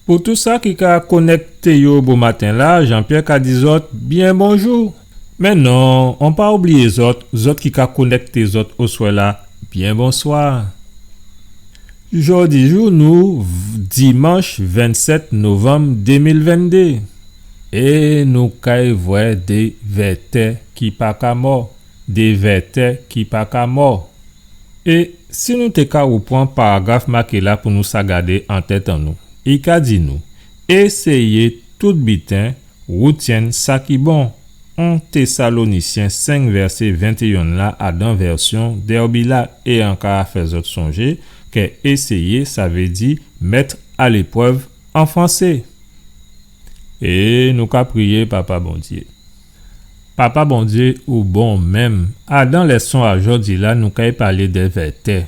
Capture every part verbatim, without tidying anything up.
Pou tout sa ki ka konèkté yo bomaten-la, Jean-Pierre ka di zòt byen bonjou. Mé non, an pa oubliyé zòt, zòt ki ka konèkté zòt oswè-la, byen bonswa. Jòdi jou nou, v-, dimanch vennsèt novanm dé mil venndé. É nou kay vwè dé vètè ki pa ka mò, dé vètè ki pa ka mò. É si nou té ka woupran paragraf maké-la pou nou sa gadé an tèt an nou, i ka di nou, éséyé tout biten, woutyenn sa ki bon. On Tésalonisyen senk vèsé ventéyen la, adan vèsyon Derby la, é an ka fè zòt sonjé kè éséyé, sa vé di mettre à l'épreuve an fransé. É nou ka priyé Papa Bondyé. Papa Bondyé, ou bon menm. Adan lèson a jòdi-la, nou kay palé dè vètè.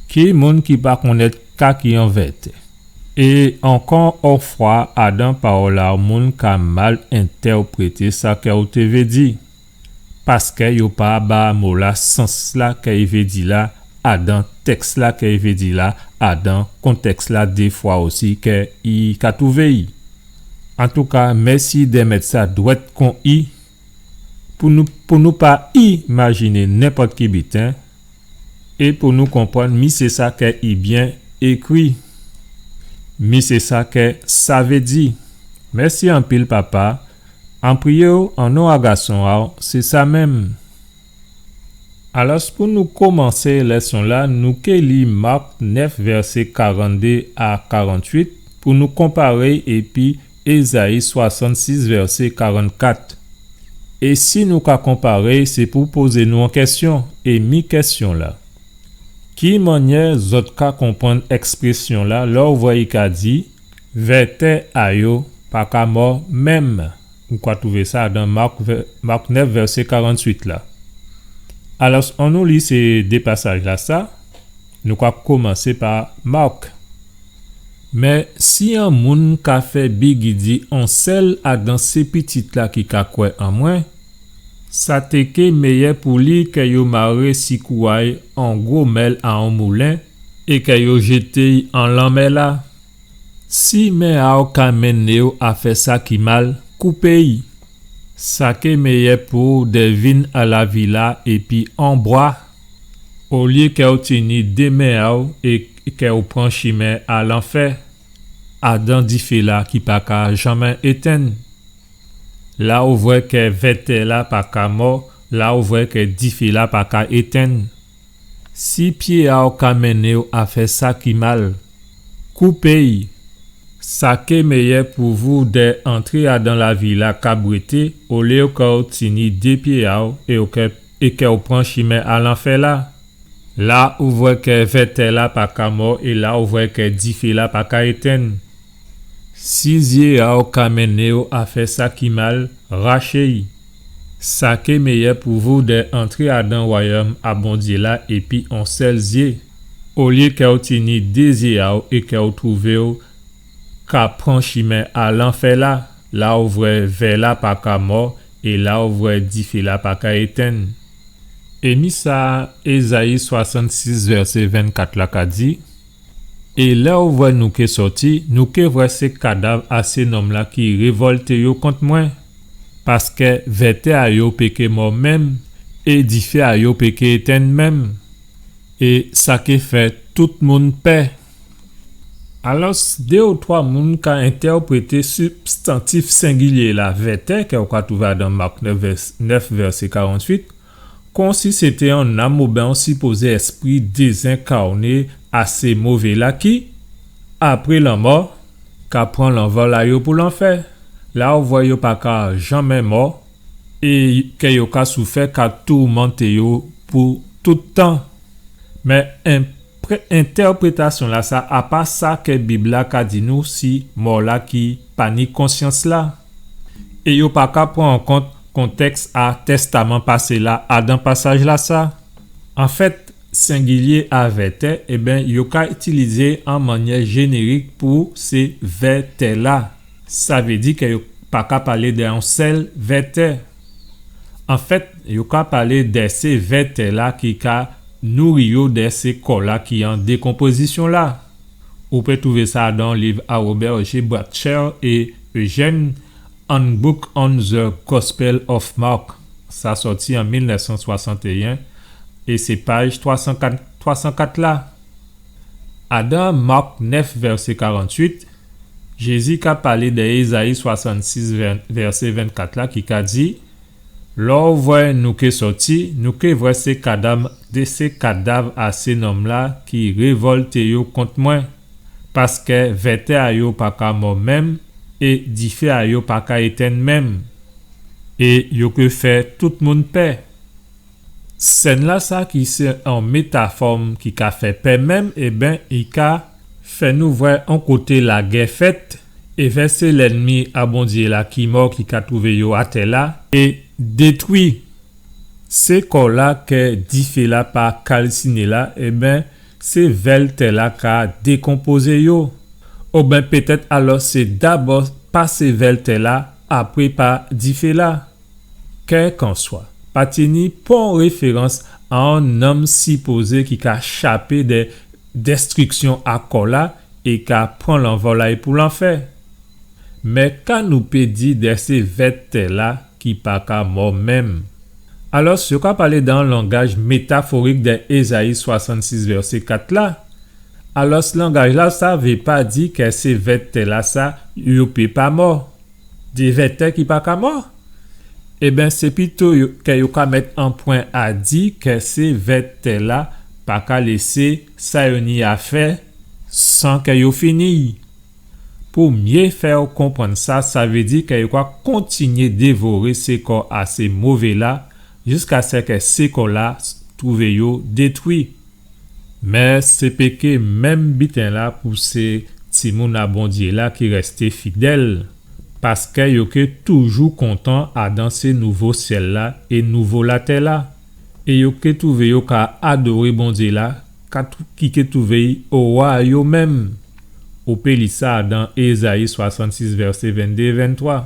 Ki moun ki pa konnèt ka ki on vètè? É ankò on fwa, adan pawòl-la, moun ka mal entèprété sa kè ou té vé di. Paskè yo pa ba mo-la sans-la kè i vé di la, adan tèks-la kè i vé di la, adan kontèks-la défwa osi kè i ka touvé i. Antouka, mèsi dè mèt sa dwèt kon i, pou nou, pou nou pa imajiné nenpòt ki biten, é pou nou konprann mi sé sa kè i byen ékri, mi sé sa kè sa vé di. Mèsi anpil, Papa. An priyé'w an non a Gason a'w, sé sa menm. Alòs, pou nou komansé lèson-la, nou ké li Mak nèf, vèsé karanndé a karanntuit, pou nou konparé épi Ézayi swasannsis, vèsé karannkat. É si nou ka konparé, sé pou pozé nou on kèsyon, é mi kèsyon-la: ki mannyè zòt ka konprann èksprésyon-la, lè ou vwè i ka di, vètè a yo pa ka mò menm? Ou ka touvé sa dan Mak vè-, Mak nèf, vèsé karanntuit la. Alòs, annou li sé dé pasaj-lasa. Nou ka komansé pa Mak. Mé si on moun ka fè bigidi on sèl adan sé pitit-la ki ka kwè an mwen, sa té ké méyè pou li kè yo maré si kou a'y on gwo mèl a on moulen é kè yo jété'y an lanmè-la. Si men a'w ka mennen'w a fè sa ki mal, koupé'y. Sa ké méyè pou'w dè vin a lavi-la épi on bwa, olyé kè ou tini dé men a'w é kè ou pran chimen a lanfè, adan difé-la ki pa ka janmen étenn. La ou vwè kè vètè-la pa ka mò, la ou vwè kè difé-la pa ka étenn. Si pyé a'w ka mennen'w a fè sa ki mal, koupé'y. Sa ké méyè pou vou dè antré adan lavi-la ka bwété, olyé kè ou tini dé pyé a'w é ou kè, é kè ou pran chimen a lanfè-la. La ou vwè kè vètè-la pa ka mò é la ou vwè kè difé-la pa ka étenn. Si zyé a'w ka mennen'w a fè sa ki mal, raché'y. Sa ké méyè pou vou dè antré adan wayòm a Bondyé-la épi on sèl zyé, olyé kè ou tini dé zyé a'w é kè ou touvé'w ka pran chimen a lanfè-la, la ou vwè vè-la pa ka mò é la ou vwè difé-la pa ka étenn. É mi sa Ézayi swasannsis vèsé vennkat la ka di: É lè ou vwè nou ké sòti, nou ké vwè sé kadav a sé nonm-la ki révòlté yo kont mwen, paskè vètè a yo pé ké mò menm, é difé a yo pé ké étenn menm, é sa ké fè tout moun pè. Alòs, dé ou twa moun ka entèprété sibstantif sengilyé-la, vètè, kè ou ka touvé adan Mak nèf vès-, nèf vèsé karanntuit, konsi sété on nanm oubyen on sipozé èspri dézenkawné a sé mové-la ki, apré lanmò, ka pran lanvòl a yo pou lanfè. La ou vwè yo pa ka janmen mò, é kè yo ka soufè ka toumanté yo pou tout tan. Mé enpré-, entèprétasyon-lasa, a pa sa kè Bib-la ka di nou si mò-la ki pa ni konsyans-la. É yo pa ka pran an kont kontèks a Tèstaman Pasé-la adan pasaj-lasa. Anfèt, sengilyé a vètè, ében, yo ka itilizé an mannyè jénérik pou sé vètè-la. Sa vé di kè yo pa ka palé dè on sèl vètè. Anfèt, yo ka palé dè sé vètè-la ki ka nouri yo dè sé kò-la ki an dékonpozisyon-la. Ou pé twouvé sa dan liv a Robert G. Batchelor é Eugene, Handbook on the Gospel of Mark. Sa sòti an mil nèf san swasantéyen é sé paj twa san kat, twa san kat la. Adan Mark nèf, vèsé karant-uit, Jézi ka palé dè Ézayi swasann-sis, vè-, vèsé vennkat la, ki ka di, Lè ou vwè nou ké sòti, nou ké vwè sé kadav, dè sé kadav a sé nonm-la ki révòlté yo kont mwen, paskè vètè a yo pa ka mò menm, é difé a yo pa ka étenn menm, é yo ké fè tout moun pè. Sèn-lasa ki sé on métafò ki ka fè pè menm, ében, i ka fè nou vwè on koté lagè fèt, é vwè sé lènmi a Bondyé la ki mò ki ka twouvé yo atè la é détwi. Sé kò-la kè difé-la pa kalsiné la, ében, sé vètè-la ka dékonpozé yo. Oben pétèt alò sé dabò pa sé vètè-la, apré pa difé-la. Kèlkanswa, pa tini pon référans a on nonm sipozé ki ka chapé dè dèstriksyon a kò-la é ka pran lanvòl ay pou lanfè. Mé ka nou pé di dè sé vètè-la ki pa ka mò menm? Alò, si yo ka palé dan langaj métaforik dè Ézayi swasann-sis vèsé kat la, alò, langaj-lasa vé pa di kè sé vètè-lasa, yo pé pa mò. Dè vètè ki pa ka mò? Ében, sé pito yo, kè yo ka mèt on pwen a di kè sé vètè-la pa ka lésé sa yo ni a fè san kè yo fini. Pou myé fè'w konprann sa, sa vé di kè yo ka kontinyé dévoré sé kò a sé mové-la, jiskaskè sé kò-la twouvé yo détwi. Mé sé péké menm biten-la pou sé timoun a Bondyé la ki rèsté fidèl, paskè yo ké toujou kontan adan sé nouvo syèl-la é nouvo latè-la, é yo ké twouvé yo ka adoré Bondyé la, ka tou-, ki ké twouvé'y owa a yo menm. Ou pé li sa adan Ézayi swasann-sis, vèsé venndé é venntwa.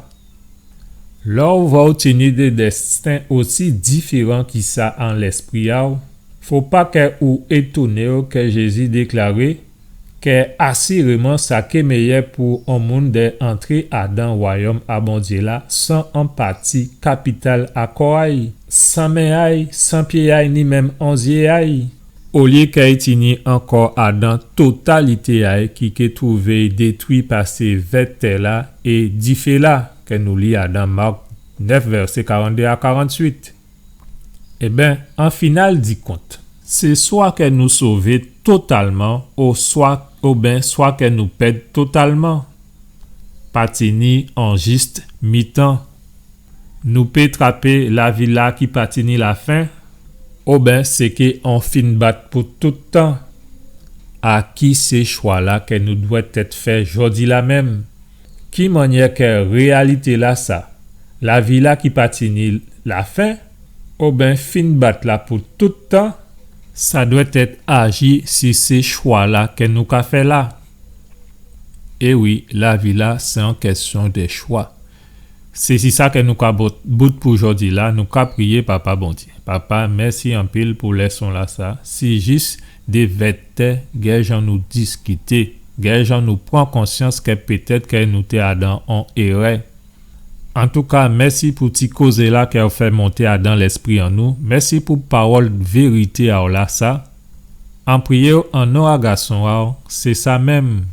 Lè ou vwè ou tini dé dèsten osi diféran ki sa an lèspri a'w, fo pa kè ou étoné'w kè Jézi déklaré kè asiréman sa ké méyè pou on moun dè antré adan wayòm a Bondyé la san on pati kapital a kò a'y, san men a'y, san pyé a'y, ni menm on zyé a'y. Olyé kè i tini ankò adan totalité a'y ki ké twouvé détwi pa sé vètè-la é difé-la, kè nou li adan Mak nèf, vèsé karant-dé a karant-uit. Ében, an final di kont, sé swa kè nou sové totalman, oswa, oben swa kè nou pèd totalman. Pa tini on jis mitan. Nou pé trapé lavi-la ki pa tini lafen, oben sé ké on fin bat pou tout tan. A ki sé chwa-la kè nou dwètèt fè jòdi-la menm? Ki mannyè kè réyalité-lasa, lavi-la ki pa tini lafen, oben fin bat la pou tout tan, sa dwètèt aji si sé chwa-la kè nou ka fè la? É wi, lavi-la sé on kèsyon dè chwa. Sé si sa kè nou ka bout, bout pou jòdi-la, nou ka priyé Papa Bondyé. Papa, mèsi anpil pou lèson-lasa. Si jis dè vètè, gè jan nou diskité, gè jan nou pran konsyans kè pétèt kè nou té adan on érè. Antouka, mèsi pou ti kozé-la kè ou fè monté adan lèspri an nou. Mèsi pou pawòl vérité a'w lasa. An priyé'w an non a Gason a'w, sé sa menm.